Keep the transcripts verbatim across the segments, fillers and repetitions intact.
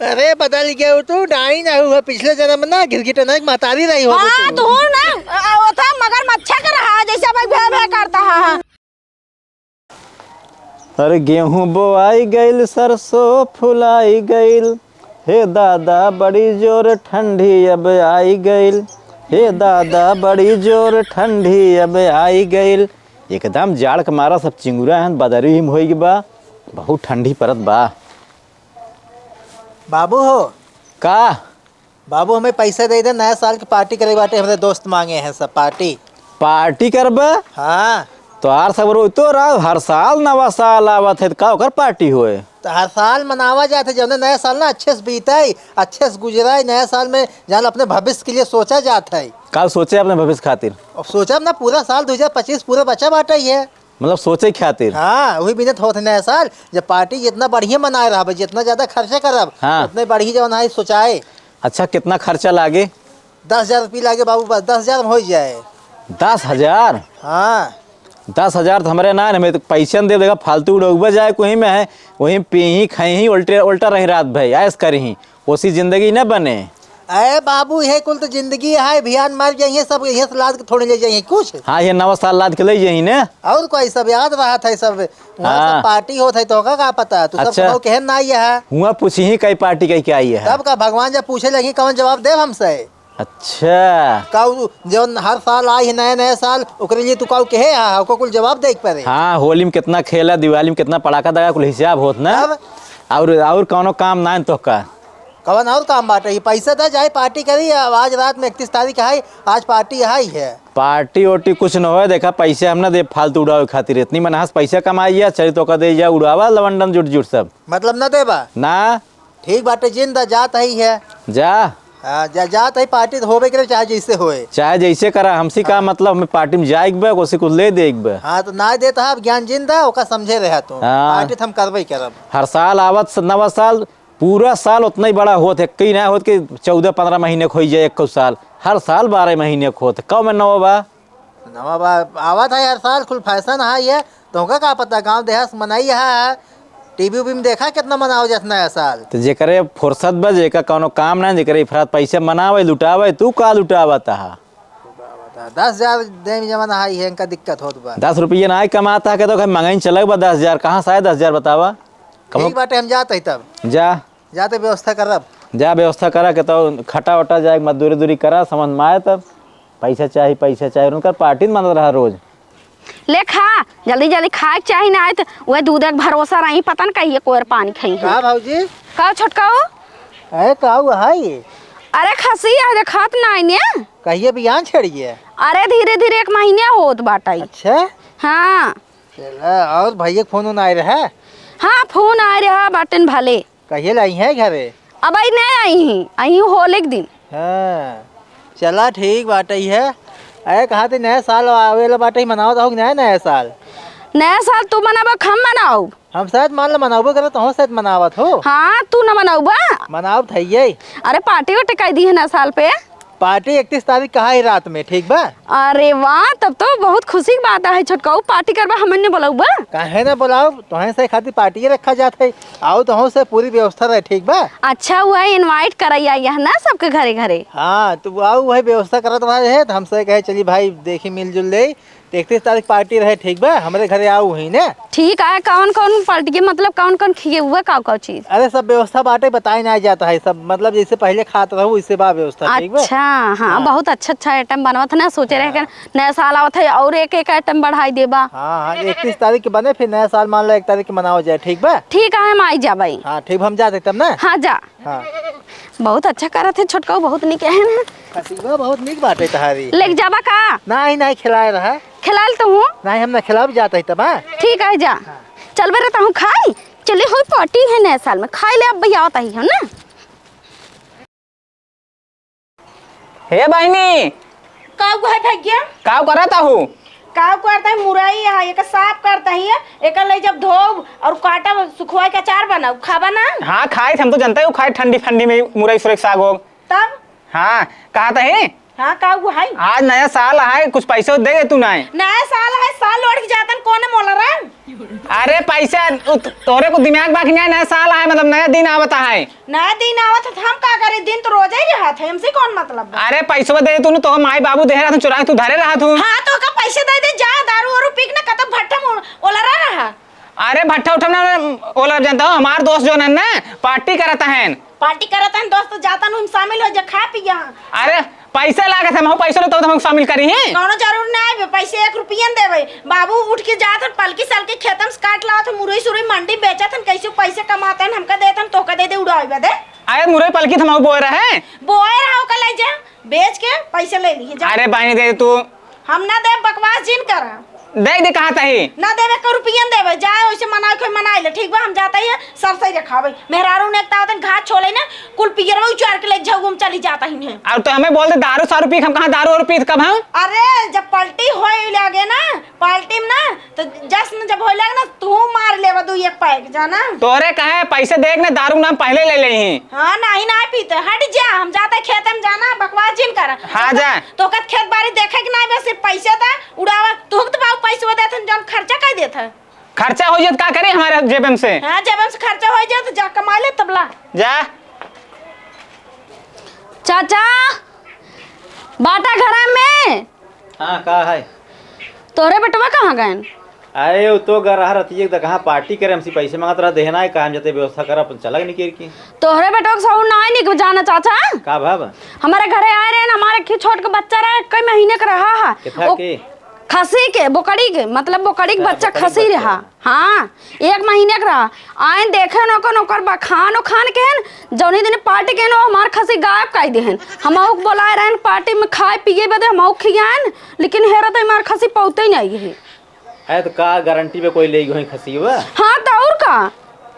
अरे बदल गयो तू, डाइन ना हुआ, पिछले जन्म ना गिरगिटना एक महतारी रही हो हाँ, तू। तू ना, अ, वो था मगरमच्छा का रहा, जैसे भाई भे भे करता है। अरे गेहूं बोआई गइल, सरसों फुलाई गइल, हे दादा बड़ी जोर ठंडी अब आई गइल, हे दादा बड़ी जोर ठंडी अब आई गइल। एकदम जाड़ के मारा सब चिंगुरा हन, बदरी हिम होई बा, बहुत ठंडी परत बा। बाबू हो। का? बाबू, हमें पैसा दे दे, नया साल के पार्टी करे बाटे, हमरे दोस्त मांगे हैं सब पार्टी। पार्टी करबे? हाँ। तोहार सब रोइतो रहो, हर साल नवा साल आवत है, त का ओकर पार्टी होए? तो हर साल मनावा जात है, जौने नया साल ना अच्छे से बीते, अच्छे से गुजराए, नया साल में जान अपने भविष्य के लिए सोचा जात है। का सोचे अपने भविष्य खातिर? अब सोचब ना, पूरा साल दो हज़ार पच्चीस पूरा बचा बाटे ही है। मतलब सोचे खातिर। हाँ, वही बिनत होत है नया साल, जब पार्टी जितना बढ़िया मनाए रहब, जितना ज्यादा खर्चा करब, हाँ। उतने बढ़िया जवन है सोचाए। अच्छा, कितना खर्चा लागे? दस हजार रुपये लागे बाबू, बस दस हजार में हो जाए। दस हजार? हाँ। दस हजार तो हमरे ना, हमें तो पैसे न दे देगा, फालतू उड़ौबा जाए कोई में है, वहीं पीही खाही, उल्टे उल्टा रही रात भर, ऐश करी। ओसी जिंदगी न बने। अरे बाबू, यह कुल तो जिंदगी है, भियान मर जाइए सब, यहीं से लाद के थोड़े ले जाइए कुछ। हाँ, ये नवा साल लाद के ले जाइए ने। और कोई सब याद रहा था सब, वहाँ हाँ। सब पार्टी होत है, तो का, का पता? तू सब अच्छा। कहो केहन ना आइए है। हुआ पूछी ही कई पार्टी कई के आई है। तब का भगवान जब पूछे लगी, कौन जवाब देव हमसे? अच्छा। का उ जौन हर साल आई है नया नया साल, ओकरे लिए तू काऊ कहे हा, ओकर कुल जवाब देख पड़े। हाँ, होली में कितना खेला, दिवाली में कितना पटाखा दगा, कुल हिसाब होत ना। तब? और, और कौनो काम ना है तो का? कवन और काम बाटे? ये पैसा दा, जाए पार्टी करी। अब आज रात में इकतीस तारीख है, आज पार्टी है ही है। पार्टी ओटी कुछ न होए, देखा पैसे हम ना दे फालतू उड़ावे खातिर। इतनी मनहस पैसा कमाई है, चली तो का दे जा उड़ावा लवंडन जुट जुट सब। मतलब ना देबा? ना। ठीक बाटे, जिन दा जात ही है। जा। हाँ, जा, जात ही, पार्टी तो होबे करे, चाहे जैसे होए। चाहे जैसे करा, हमसे का हाँ। मतलब, हमें पार्टी में जाए के बा, कोसी कुछ ले दे के बा। हाँ, तो ना देता है, अब ज्ञान जिन दा, ओका समझे रहा तू। हाँ। पार्टी तो हम करबे करब। हर साल आवत स-, नवा साल, पूरा साल उतना ही बड़ा होत है, कई ना होत कि चौदह पन्द्रह महीने के होई जाए, एक साल, हर साल बारह महीने के होत है, कब में नवा बा? नवा बा-, आवत है हर साल, कुल फैशन है ये। तोहका का पता, गाँव देहात से मनाई है, टीवी उवी में देखा कितना मनाओ जात नया साल। तो जेकरे फुर्सत बा, जेका कौनो काम ना, जेकरे इफरात पैसे मनावे, लुटावे, तू का लुटावत हा? दस हजार दे में जमा ना आई है, इनका दिक्कत होत बा। दस रुपये ना आई कमाता है, तो कहीं मंगाई चलक बा दस हजार, कहाँ से आए दस हजार बतावा? कब ठीक बाटे, हम जात है तब। जा। जाते व्यवस्था करब। जा व्यवस्था करा के तो खटा उटा जाए, मजदूरी दूरी करा, समझ में आए तब। पैसा चाही, पैसा चाही, उनकर पार्टी न मानत रहा रोज। ले खा, जल्दी जल्दी खाए के चाही, ना आए तो वह दूध के भरोसा रही, पता न कहिए कोयर पानी खाई है। का भौजी? का छोटकाऊ? अरे काऊ है ये? अरे खसी है, देखात ना आइने। कहिए बियान छेड़िए? अरे धीरे धीरे एक महीने होत बाटे। अच्छा? हाँ। चला, और भैया के फोन उन आए रहा? हाँ, फोन आए रहा बाटन भले। कहिए लाई है घरे? अब आई नहीं आई ही, आई हूँ होली के दिन। हाँ, चला ठीक बाटे ही है। अरे कहा थे नया साल आवेला बाटे ही, मनावत हो कि नया, नया साल? नया साल तू मनाबो कि हम मनाऊ? हम शायद मान लो मनाबो करत हो, शायद मनावत हो। हाँ, तू न मनाऊ बा? मनावत है ये। अरे पार्टी वार्टी कर दी है नया साल पे? पार्टी इकतीस तारीख कहा है रात में, ठीक बा? अरे वाह, तब तो बहुत खुशी की बात है छोटकाऊ, पार्टी करबा, हमन ने बोलाऊ बा? काहे ना बोलाऊ, तोहे से खातिर पार्टी रखा जात है, आओ तोहो से पूरी व्यवस्था रहे, ठीक बा? अच्छा हुआ इनवाइट करैया यह ना सबके घरे घरे। हाँ, तो आओ वही व्यवस्था करत रहा है, तो हमसे कहे चली भाई देखी मिलजुल ले, तो इकतीस तारीख पार्टी रहे, ठीक बा? हमरे घरे आओ ही ना। ठीक है, कौन कौन पार्टी के मतलब कौन कौन खिए हुआ का का चीज? अरे सब व्यवस्था बाटे, बताए ना जाता है सब, मतलब जैसे पहले खात रहू वैसे बा व्यवस्था, ठीक बा? अच्छा, हाँ, हाँ। बहुत अच्छा अच्छा आइटम बनवत है ना, सोचे रहे हाँ। कि नया साल आवत है और एक एक आइटम बढ़ाई देबा। हाँ, हाँ, इकतीस तारीख के बने, फिर नया साल मान लो एक तारीख के मनावा जाए, ठीक बा? ठीक है, हम आई जाबे। हाँ, ठीक, हम जाते तब ना। हाँ, जा। हाँ। बहुत अच्छा करत है छोटकाऊ, बहुत निक है ना। खसीबा बहुत निक बाटे तहारी। लेके जाबा का? नाही, नाही, खिलाए रहा। खिलाल तो हूँ। नाही, हम ना खिलाब जात ही तब, हाँ? ठीक है, जा। हाँ। चल बे रहता हूँ खाई। चले होई पार्टी है नए साल में, खाई ले अब भैया आवत ही हम ना। हे बहिनी। का हुआ है भैया? का करत हूँ? का करता है, मुरई है, एक साफ करता ही, एक ले जब धोब और काटब, सुखवाई के अचार बनाऊ, खाबा ना? हाँ, खाई, हम तो जनता ही हूँ, खाई ठंडी ठंडी में मुरई सुरई साग हो। तब? हाँ, कहा था ही? हाँ, का हुआ है? आज नया साल है, कुछ पैसे दे तू ना। नया साल है, साल ओढ़ के जातन, कौन मोला रहा? अरे पैसा, उ त-, तोरे को दिमाग बा कि नाहीं, नया साल आए, मतलब नया दिन आवत है। नया दिन आवत है त हम का करी, दिन तो रोजे ही रहत है, हमसे कौन मतलब बा? अरे पैसवा दे तू, तो माई बाबू दे रहा तू, चुरा के तू धरे रहा तू। हाँ तो का पैसे दे दे, जा दारू वारू पी के ना कतौ भट्ठा में ओलरा रहा। अरे भट्ठा उठा ना ओलर जानता हो, हमार दोस्त जौन है ना, पार्टी करत हैं। पार्टी करत हैं दोस्त, जाता हूँ हम शामिल हो जा, खा पिया। अरे पैसा लागत है, हम पैसा लेता हूँ तो हम शामिल करी ही। कौनो जरूर ना आवे, पैसे एक रुपया न देवे। बाबू उठ के जात हन, पलकी सलकी खेतम से काट लावत हन, मुरई सुरई मंडी बेचत हन, कैसे पैसे कमात हन, हमका देत हन, तोहका दे दे, उड़ावे बदे। अरे मुरई पलकी तो हम बोए रहे। बोए रहा, ओका ले जा, बेच के पैसे ले ली जा। अरे बहिनी दे तू। हम ना देब, बकवास जिन कर। दे दे, कहा तही। ना देबे, एक रुपया न देबे, जाए ओइसे मनाए कोई मनाए ले, ठीक बा, हम जाता ही है, सरसई रखावे। मेहरारू ने एक तावतन घास छोले ना, कुल पियरवा उचार के ले झगुम चली जाता ही है। और तो हमें बोल दे, दारू सारू पी, हम कहाँ दारू और पी, कब हम? अरे, जब पलटी होए लागे ना, पार्टी में ना, तो जश्न जब होए लागे ना, तू मार लेबा दू एक पैक, जाना? तोरे कहे पैसे देख ना, दारू नाम पहले ले ले ही। हाँ, नहीं, नहीं पीते, हट जा, हम जाते खेत में, जाना, बकवास जिन कर। हाँ, जा। तो कत खेत बाड़ी देखे कि नहीं, बस सिर्फ पैसे था, उड़ावा, तू तो बाबू पैसे देत हन, जौन खर्चा कर देत है। खर्चा हो जात का करे हमारे जेब में से? हाँ, जेब में से खर्चा हो जात, जा कमा ले तबला। जा। चाचा, बाटा घरा में? हाँ, का है? तोहरे बेटवा कहाँ गएन? अरे, उ तो ग रहा रतिये क, कहाँ पार्टी करे, हमसे पैसे मांगत रहा, देहे नाहीं, कहा हम जते व्यवस्था करा, अपन चला निकल के। तोहरे बेटवा के सहू नाहीं निक जाना, चाचा। का भाव? हमारे घरे आए रहे ना, हमारे खी छोट के बच्चा रहा, कई महीने का रहा है। कितना ओ, के? खसी के, बोकड़ी के, मतलब बोकड़ी के अच्छा, बच्चा बोकड़ी के खसी बच्चा। रहा। हाँ, एक महीने के रहा। आइन देखे न ओकर, ओकर बखान उखान केहन, जौनी दिन पार्टी केहन, वो हमार खसी गायब कर देहन। हमहू के बोलाए रहन पार्टी में खाए पिए बदे, हमहू खियाएन, लेकिन हेरा तो हमार खसी पौते ही नहीं है। अरे तो का गारंटी पे कोई ले गई खसी बा? हाँ, तो और का?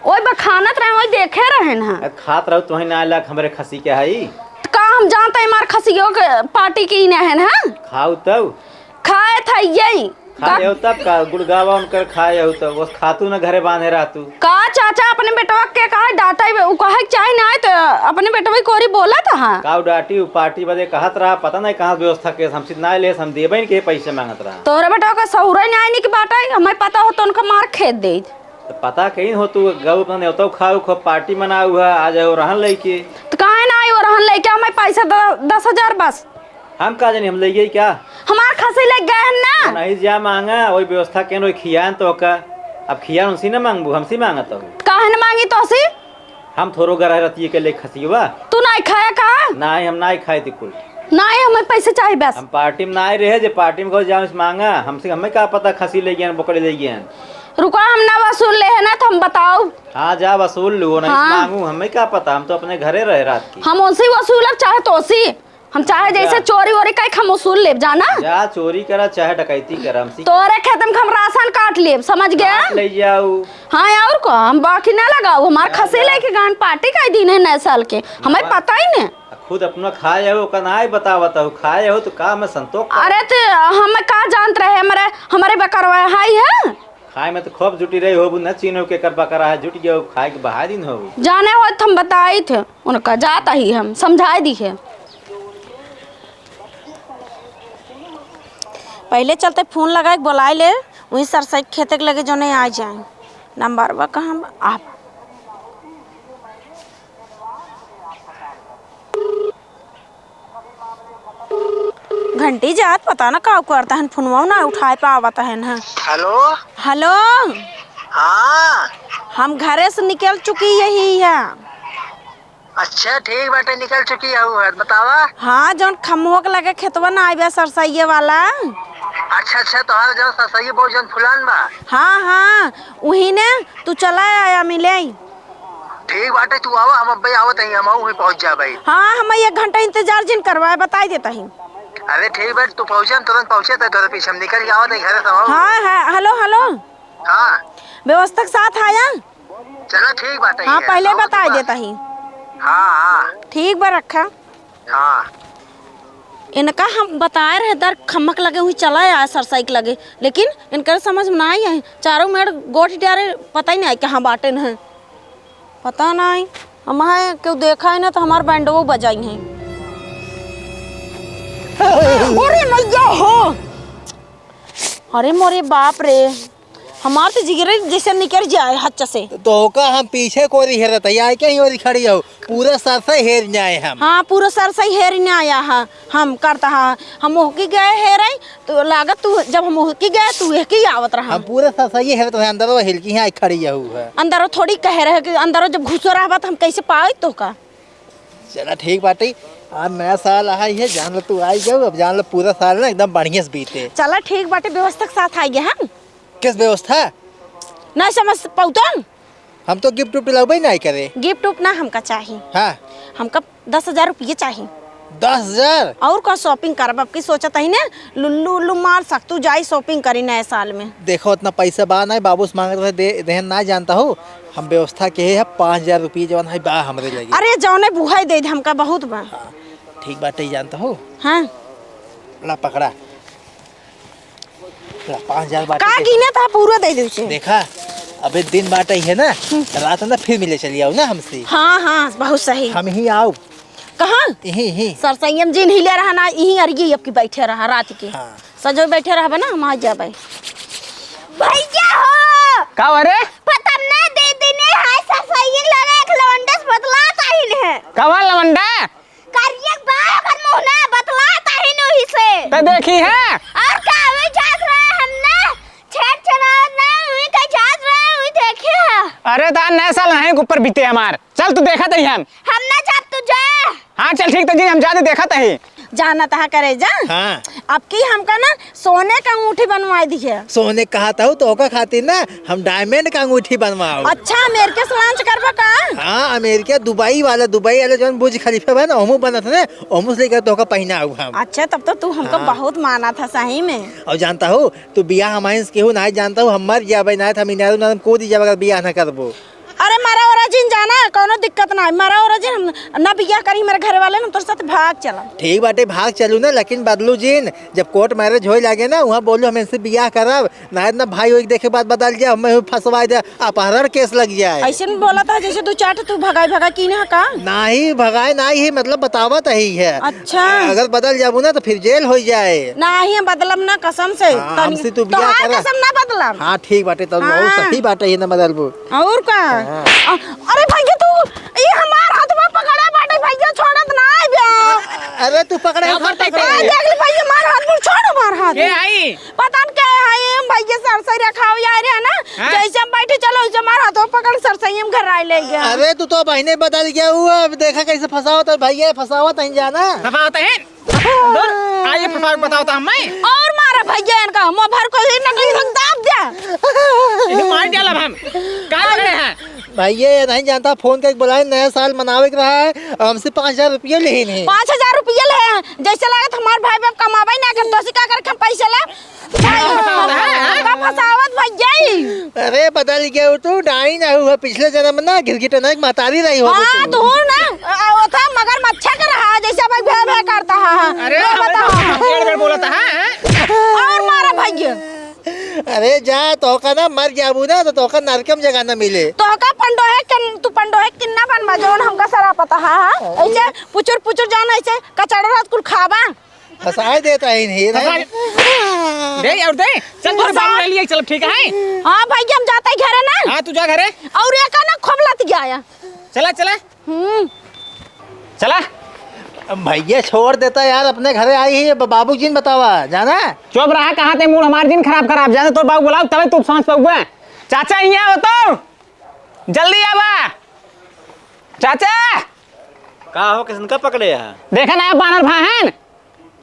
ओई बखानत रहे, ओई देखे रहन, हाँ। अरे खात रहू, तुही ना लाग हमरे खसी के हई। तो का हम जानते हमार खसियो के पार्टी की ना है, हाँ? खाऊ तब। खाए था यही। खा का लेव तब का, गुड़गावा उनकर खाए हो तब, बस खातू न घरे बांधे रहतू। का चाचा अपने बेटवा के काहे डांटा, उ कहे के चाही ना, तो अपने बेटवा की ओरी बोलत हा। का उ डांटी, उ पार्टी बदे कहत रहा, पता नहीं कहाँ से व्यवस्था के, हमसे ना ले, हम देबे के पैसे मांगत रहा। तोहरे बेटवा का सहुरे नहीं निक बाटे, हमें पता हो तो उनका मार खेद दे। तो पता कहीं हो तू, गऊ अपना नेवता खाऊ, खूब पार्टी मनाऊ है, आ जाओ रहन लेके। तो काहे ना आई वो रहन लेके, हमें पैसा द-, दस हजार बस। हम का जानी, हम ले गई क्या? हमार खसी ले गए हैं ना। वो नहीं जा मांगा, वही व्यवस्था केन, वही खियान तो का। अब खियान उनसे ना मांगबू, हमसे मांगत हो। काहे न मांगी तोसी? हम थोरो गरह रतिये के ले खसियवा। तू नहीं खाया का? नहीं, हम नहीं खाए थे कुल। नहीं, हमें पैसे चाही बस। हम पार्टी में नहीं रहे, जे पार्टी में गो जाम से मांगा, हमसे, हमें का पता खसी ले गए, बोकड़ी ले गए। रुका, हम ना वसूल ले है ना, तो हम बताओ। हाँ, जा वसूल लो, नहीं हाँ। मांगू, हमें का पता, हम तो अपने घरे रहे रात की। हम उनसे वसूलब चाहे तोसी। हम चाहे जैसे जा। चोरी वोरी कई हम वसूल लेब, जाना? जा चोरी करा चाहे डकैती करा, हमसे तोरे खेत में हम राशन काट लेब, समझ गया? काट ले जाऊ। हाँ, और को हम बाकी ना लगाऊ, हमार जा, खसी जा। लेके गान पार्टी का दिन है नए साल के, हमें बा- पता ही नहीं। आ खुद अपना खाए हो, का ना बतावत हो, खाए हो तो का में संतोष कर। अरे तो हम का जानत रहे, हमारे, हमारे बकरवा हाई है। खाए में तो खूब जुटी रही होबू, न चीनो के कर बकरा है, जुट गया हो, खाए के बहाय दिन होबू। जाने हो तो हम बताई थे, उनका जाता ही हम समझाए दी है। पहले चलते फोन लगाए के बोलाए ले, वहीं सरसई खेते के लगे जोने आ जाए। नंबर बा कहाँ बा? आप घंटी जात, पता ना का करता है, फोनवा ना उठाए पावत है ना। हेलो। हेलो। हाँ। हम घरे से निकल चुकी यही है। अच्छा, ठीक बाटे, निकल चुकी है वो, बतावा। हाँ, जौन खम्हो के लगे खेतवा ना आइबे सरसइये वाला। अच्छा, अच्छा, तोहार जौन सरसइये बहुत जौन फुलान बा। हाँ, हाँ, उही ने, तू चला आया मिले। ठीक बाटे, तू आवा, हम अब्बे आवत हई, हम वहीं पहुँच जाबे। हाँ, हम एक घंटा इंतजार जिन करवाए, बताई देता ही। अरे ठीक बाटे, तू पहुँचे, हम तुरंत पहुँचे, तो तोरे पीछे हम निकल के आवत हई घरे से, हम। हाँ, हाँ, हेलो, हेलो। हाँ। व्यवस्था के साथ आया? चला ठीक बाटे, हाँ, ये पहले आवत बताई बा। देता ही। हाँ, हाँ। ठीक बा, रखा। हाँ। इनका हम बताए रहे, दर खम्मक लगे हुई चला आया सरसाई के लगे, लेकिन इनकर समझ में ना आई है। चारों मेड़ गोठ डारे, पता ही नहीं आई कहाँ बाटे न। पता नहीं, हम है, क्यों देखा है ना तो हमार बैंडवो बजाई है। अरे मैया हो, अरे मोरे बाप रे, हमार तो जिगरे जैसे निकर जाए हच्च से। तो तोहका हम पीछे कोरी हेरत है, आए के ही ओरी खड़ी हो, पूरा सरसई हेर जाए हम। हाँ, पूरा सरसई हेर ना आया है, हम करता है, हम ओहकी गए हेरे, तो लागत तू, जब हम ओहकी गए, तू एहकी आवत रहा। हम पूरा सरसई हेरत है, अंदरो हिलकी है, आई खड़ी हो है। अंदरो थोड़ी कह रहे कि अंदरो जब घुसो रहबा तो हम कैसे पाई तोहका? चला ठीक बाटे, आज नया साल आहा है, जान लो तू आई जाओ, अब जान लो पूरा साल ना एकदम बढ़िया से बीते। चला ठीक बाटे, व्यवस्था के साथ आई गए हम। किस व्यवस्था? ना समझ पाउतन? हम तो गिफ्ट उफ्ट लउबे नहीं करे। गिफ्ट उफ्ट ना हमका चाही। हाँ। हमका दस हजार रुपये चाही। दस हजार? और का shopping करब? अब की सोचत ही ना, लुल्लू उल्लू मार सकतू, जाई shopping करी नए साल में। देखो, उतना पैसा बा नहीं, बाबू से मांगत रहे, दे, देहन ना जानता हो। हम व्यवस्था के है पाँच हजार रुपये जवन है बा हमरे लगे। अरे, जौने बुहाई दे दे, हमका बहुत बा। हाँ, ठीक बाटे, ही जानता हो। हाँ। ला पकड़ा। ला, पाँच हजार बाटे का दे। गिने था, पूरा दे दे उसे। देखा, अबे दिन बाटे है ना, हम्म। रात ना फिर मिले चली आओ ना हमसे। हाँ, हाँ, बहुत सही। हम ही आओ। कहाँ? यही, यही। सरसैयम जिन हिले रहा ना, यही अरगी अब की बैठे रहा रात के। हाँ। सजो बैठे रहबे ना, हम आ जाबे। भैया हो। का हो रे? पता ना, दे दिने है सरसैयम लगे एक लवंडस बतलात आइन है। कवन लवंडा? करिया बा ओकर मुँह ना, बतलात आइन ओही से। त देखी है। और का, वही जात रहे हम ना, छेड़ चला रहे, वही का जात रहे, वही देखे है। अरे दान, नया साल नहीं ऊपर बीते हमार। चल तू देखत ही हम। हम ना जाब, तू जा। हाँ चल ठीक त जी, हम जाते देखत ही। जानत हा करे जा। हाँ। अब की हमका ना सोने का अंगूठी बनवाई दिहे। सोने कहा था तो ओका खातिर ना हम diamond का अंगूठी बनवाओ। अच्छा, अमेरिका से launch करबा का? हाँ, अमेरिका, दुबई वाला, दुबई वाला जौन बुर्ज खलीफा बा ना, ओमू बनत है ना, ओमू से लेकर तोहका पहिनाऊ हम। अच्छा, तब तो तू हमका हाँ। बहुत मानत हा सही में। और जानता हो, तू बियाह हमारे से केहू नाहीं जानता हो, हम मर जाबे ना, हम इनारू ना, हम कूद जाबे अगर बियाह ना करबो। अरे, मरा ओरा जिन जाना, कौनो दिक्कत ना है। मरा ओरा जिन, हम ना बियाह करी, हमारे घर वाले ना तोर साथ भाग चला। ठीक बाटे, भाग चलू ना, लेकिन बदलू जिन। जब court marriage होए लागे ना, वहाँ बोलू, हम इनसे बियाह करब, ना इतना भाई होए के देखे बाद बदल जाए, हमें फंसवा दे, अपहरण case लग जाए। ऐसे में बोला था जैसे दो चार ठो तू भगाई भगाई की ना का? नाही भगाए नाही है, मतलब बतावत ही है। अच्छा। अगर बदल जाबू ना तो फिर जेल हो जाए। नाही, हम बदलब ना कसम से। हाँ, तनी हमसे तू बियाह तोहार करा। कसम ना बदलब। हाँ, ठीक बाटे, तब हाँ। बहुत सही बाटे, ये ना बदलबू। और का? हाँ। अ-, अरे भैया, तू ई हमार हथवा पकड़े बाटे भैया, छोड़त ना है बे। अरे तू पकड़े, का हम पकड़े? आ, देख ले भैया, हमार हाथ पर छोड़, हमार हाथ। के आई? पता न के आई, हम भैया सरसई रखाव यार है ना, हाँ? जैसे हम बैठे चलो, वैसे हमार हाथवा पकड़ सरसई हम घर आए ले गया। अरे तू तो बहिने बदल गया हुआ, अब देखा कैसे फंसावत है भैया, फंसावत है जाना। फंसावत है? दूर, आइए, फटाक बताओ तो हमें। और मारा भैया इनका, मुँह भर को ही नकली रंग दाब दिया। ये मार डालब हम। का कर रहे हैं? भैया, ये नहीं जानता, फोन करके बुलाए, नया साल मनावे के रहा है, हमसे पाँच हजार रुपये ले ही नहीं। पाँच हजार रुपये ले हैं, जैसे लागत हमार भाई बाप कमावे ना कर, तो का करके हम पैसे ले? भाई, का फसावत भैया ई? अरे, बदल गया हो तू, डाइन है हुआ, पिछले जन्म में ना गिरगिट ना एक महतारी रही हो हाँ, तू। तू ना, अ, वो था मगरमच्छ के रहा, जैसे भाई भे भे करता है। अरे, लो बताओ। डेढ़ बेर बोलत है, हैं? और मारा भैया। अरे जा, तोहका ना मर जाबू ना, तो तोहका नरकम जगह ना मिले। तोहका पंडोहे के, तू पंडोहे किन्ना बनबा, जौन हमका सरापत है, हाँ? ऐसे पुचुर पुचुर जौन ऐसे कचड़ा रात कुल खाबा। फंसाए देता है इन्हें, फंसाए। दे और दे। चल, तोरे फंसा- बाबू ले लिए, चल, ठीक है? हाँ, भैया, हम जाते ही घरे ना। हाँ, तू जा घरे। और ये का ना खूब लत गया है। चला, चला। हम्म। चला। अब भैया छोड़ देता यार, अपने घरे आई है, ब-, बाबू जी ने बतावा, जाना? चुप रहा, कहाँ ते मूड हमार जिन खराब खराब, जाना तोर बाबू बुलाओ, तबे तू सांस पउबे। चाचा, यहाँ हो तो, जल्दी आवा। चाचा। का हो, किसनका पकड़े है? देखा ना, बानर भाहन।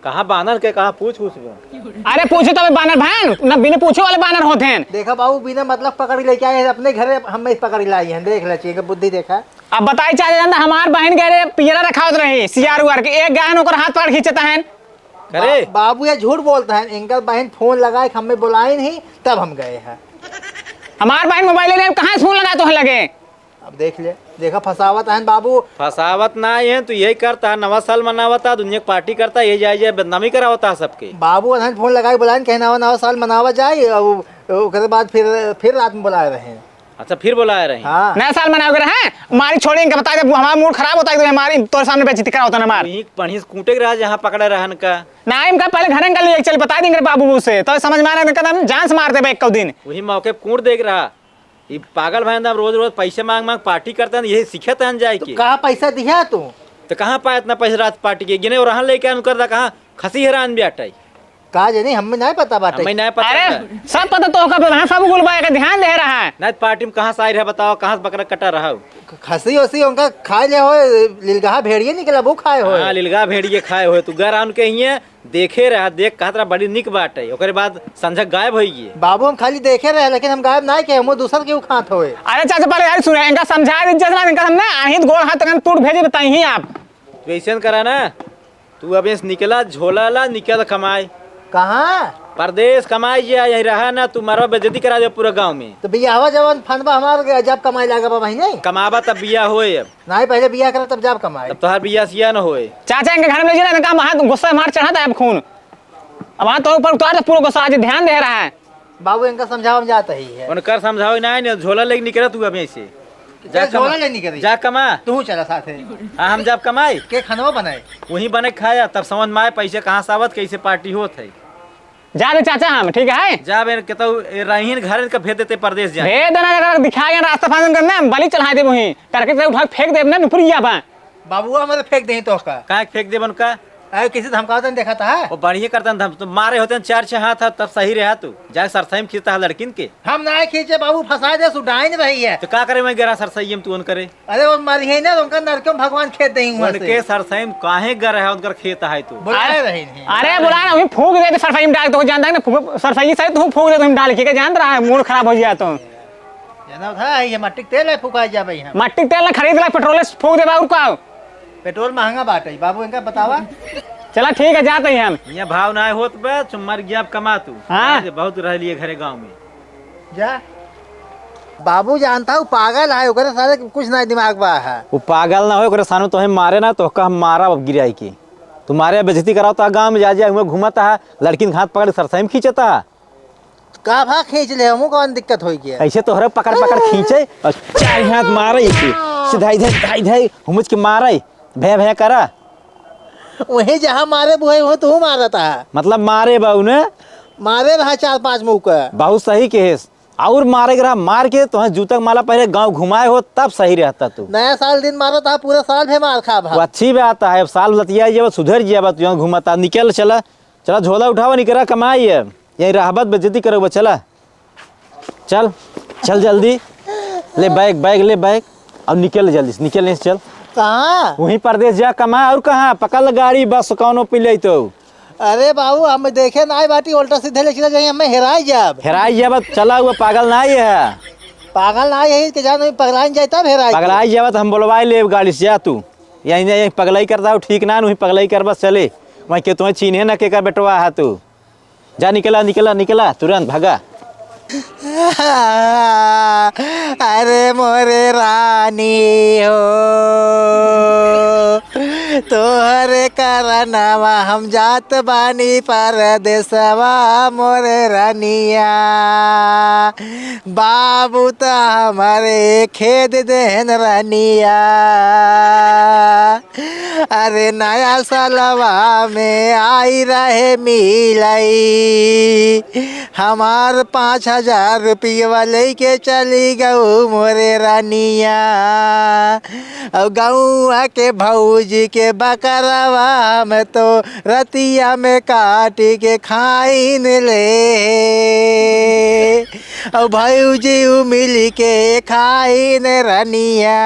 कहाँ बानर के, कहाँ पूछ पूछ बा? अरे पूछो तबे बानर भान, ना बिना पूछे वाले बानर होत हैं। देखा बाबू, बिना मतलब पकड़ के लेके आए हैं, अपने घरे हम ही पकड़ के लाई हैं, देख ले, चाहिए बुद्धि देखा। अब बताई चाहे जानता, हमार बहन के रे पियरा रखावत रही, सियार उआर के, एक गायन ओकर हाथ पकड़ खींचता है। अरे। बा-, बाबू ये झूठ बोलता है, इनका बहन फोन लगाए, हमें बुलाए नहीं, तब हम गए हैं। हमार बहन मोबाइल ले, कहाँ से फोन लगा तो लगे? अब देख ले, देखा फसावत है बाबू। फसावत ना है, तू यही करता है, नवा साल मनावता, दुनिया की पार्टी करता, ये जाए जाए बदनामी करावता है सबके। बाबू अनहन फोन लगाए बुलाए, कहे नवा, नवा साल मनावा जाए, अब ओकरे बाद फिर, फिर रात में बुलाए रहे। अच्छा, फिर बोलाए रही। हाँ। नया साल मनावे के रहे, मारी छोड़ी इनका, बता दे, हमारा मूड खराब होता है, हमारी तोरे सामने बेइज्जती करावत है हमार। वहीं पढ़ी से कूटे के रहा, जहाँ पकड़े रहन का। ना, इनका पहले घर इनका लिए चल, बता देंगे बाबू से, तो समझ में आ रहा है, इनका हम जान से मार देबे एक दिन। वही मौके पे कूट देख रहा। ये पागल भाई, हम रोज रोज पैसे मांग मांग पार्टी करते हैं, यही सीखे तहन जाए तो के। कहाँ पैसा दिया तू? तो कहाँ पाए इतना पैसा रात पार्टी के? गिने और रहन लेके उनकर दा कहाँ खसी हैरान भी अटाई। का जानी, हमें नहीं पता बाटे। हमें नहीं पता अरे, बा। सब पता तो ओकर पे, हाँ, सब गुल बा, एकर ध्यान दे रहा है। नहीं, पार्टी में कहाँ से आई रहा बताओ, कहाँ से बकरा कटा रहा हो? ख-, खसी ओसी उनका खाए ले होए, लिलगाहा भेड़िए निकला, वो खाए होए। हाँ, लिलगाहा भेड़िए खाए होए। तू घर आन के हिये देखे रहा, देख कहत रहा बड़ी निक बाटे, ओकरे बाद संझा गायब होई गई। बाबू, हम खाली देखे रहे, लेकिन हम गायब ना के, हम दूसर के खात होए। अरे चाचा, पहले यार सुने, इनका समझा दीजिए ना, इनका हम ना आहित गोड़ हाथ तक टूट भेजे बताई ही आप। तू ऐसे न करा ना, तू अब यहाँ से निकला, झोला ला, निकल कमाए। कहाँ? परदेस कमाए जे, यहीं रहा ना, तू मरवा बेइज्जती करा दे पूरा गाँव में। तो बियाहवा जवन फंदबा हमार जब कमाए लागा बा महीने। कमाबा तब बियाह होए अब। नहीं, पहले बियाह करा तब जब कमाए। तब तोहार बियाह सिया न होए। चाचा इनके घर में ले जाना, इनका वहाँ गुस्सा मार चढ़ा था अब खून। अब वहाँ तो ऊपर उतार दे पूरा गुस्सा, आज ध्यान दे रहा है। बाबू, इनका समझावा हम जात ही है। उनकर समझावा ना है, झोला लेके निकला तू अब यहीं से। जा ए, झोला कमा। ले निकली। जा कमा। तू चला साथे। हाँ, हम जाब कमाई। के खानवा बनाए? वहीं बने खाया, तब समझ में आए पैसे कहाँ से आवत, कैसे पार्टी होत है। जा बे चाचा हम, ठीक है? जा बे, के तो ए, रहीन घर इनका भेज देते परदेस जाए। भेज देना, अगर दिखा गया रास्ता फांदन करना, हम बलि चढ़ा देब वहीं। करके तेरे उठा के फेंक देब ना, नुपुरिया बा। बाबुआ हमारे फेंक देही तोहका। काहे के फेंक देबन का? अरे किसी धमकावतन देखा था? वो बढ़िया करतन धम-, तो मारे होते चार छह हाथ, तब सही रहा तू। जाके सरसई में खींचता है लड़किन के। हम ना खींचे बाबू, फंसा दे, सु डाइन रही है। तो का करे मैं गेरा सरसई में तू उन करे? अरे वो मरी है ना, तो उनका नरक में भगवान खेद देही वहाँ से। उनके सरसई में काहे गर है, उनकर खेत है तू। बुलाए रही नहीं। अरे बुला ना, वहीं फूंक दे, सरसई में डाल, तो जानता है ना, फूंक, सरसई से तू फूंक दे, तुम डाल के, क्या जानत रहा है, मूड खराब हो जाए तो। जाना था, ये मट्टी के तेल है, फुकाई जाबे हम। मट्टी के तेल ना खरीद ला, पेट्रोल से फूंक देबा और का? पेट्रोल महंगा बाटे, बाबू इनका बतावा। चला ठीक है, जाते हैं हम। ये भाव ना होत बे, चुम्मर गया अब कमा तू। हाँ। आज बहुत रह लिए घरे गाँव में। जा। बाबू जानता हूँ पागल है, ओकरे सारे कुछ ना दिमाग बा है। वो पागल ना हो, ओकरे सामने तोहे मारे ना, तोहका हम मारा अब गिराई के। तू मारे बेइज्जती कराओ तो गाँव में जा, जा, हुआं घूमता है, लड़किन के हाथ पकड़ के सरसई में खींचता है। का भा खींच ले, हमू कौन दिक्कत होई गया? ऐसे तोहरे पकड़ पकड़ खींचे और चार हाथ मारे इसे, सीधा इधर, इधर, इधर, हुमुच के मारे, भैं भैं करा। वही जहाँ मारे बुहे, वहाँ तू मारता है। मतलब मारे बा उन्हें? मारे रहा चार पाँच मुँह का। बहुत सही कहेस। और मारे के रहा, मार के तोहे जूता के माला पहले गाँव घुमाए हो, तब सही रहता तू। नया साल दिन मारता है, पूरा साल भे मार खा भा। वो अच्छी बात है, अब साल लतिया जाबा, सुधर जाबा, तू यहाँ घूमता, निकल चला। चला झोला उठावा, निकरा कमाई है। यही रहबत बेइज्जती करबा, चला। चल, चल जल्दी। ले बैग, बैग ले बैग। अब निकल जल्दी से, निकल नहीं से चल। कहाँ? वहीं परदेस जा कमा, और कहाँ? पकड़ गाड़ी, बस कौनो पी ले तो। अरे बाबू, हम देखे ना बाटी, उल्टा सीधे ले चला जाए, हमें हेराई जाब। हेराई जाब, चला हुआ पागल ना ही है। पागल ना ही है, कि जान पगलाइन जाए तब हेराई। पगलाई जाब तो हम बोलवाई ले गाड़ी से, जा तू। यहीं, यहीं पगलाई करता हो, ठीक ना, वहीं पगलाई कर बस चले। वहीं के तुम्हें चीन्हे ना के का बेटवा है तू। जा निकला, निकला, निकला, तुरंत भागा। अरे मोरे रानी हो, तोहरे करनवा हम जात बानी परदेसवा मोरे रनिया। बाबू त हमरे खेद देहन रनिया। अरे नया सालवा में आई रहे मिलई, हमार पाँच हजार रुपयवा लेके चली गऊ मोरे रनिया। और गौआ के भौजी के बकरवा हम तो रतिया में काट के खाइन ले। और भौजी उ मिल के खाइन रनिया।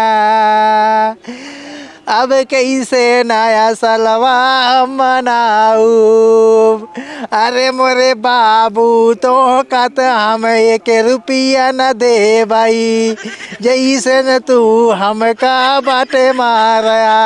अब कैसे नया सलवा हम मनाऊ? अरे मोरे बाबू, तोहका त हम एक रुपया न देबई, जैसे न तू हमका बाटे मारया।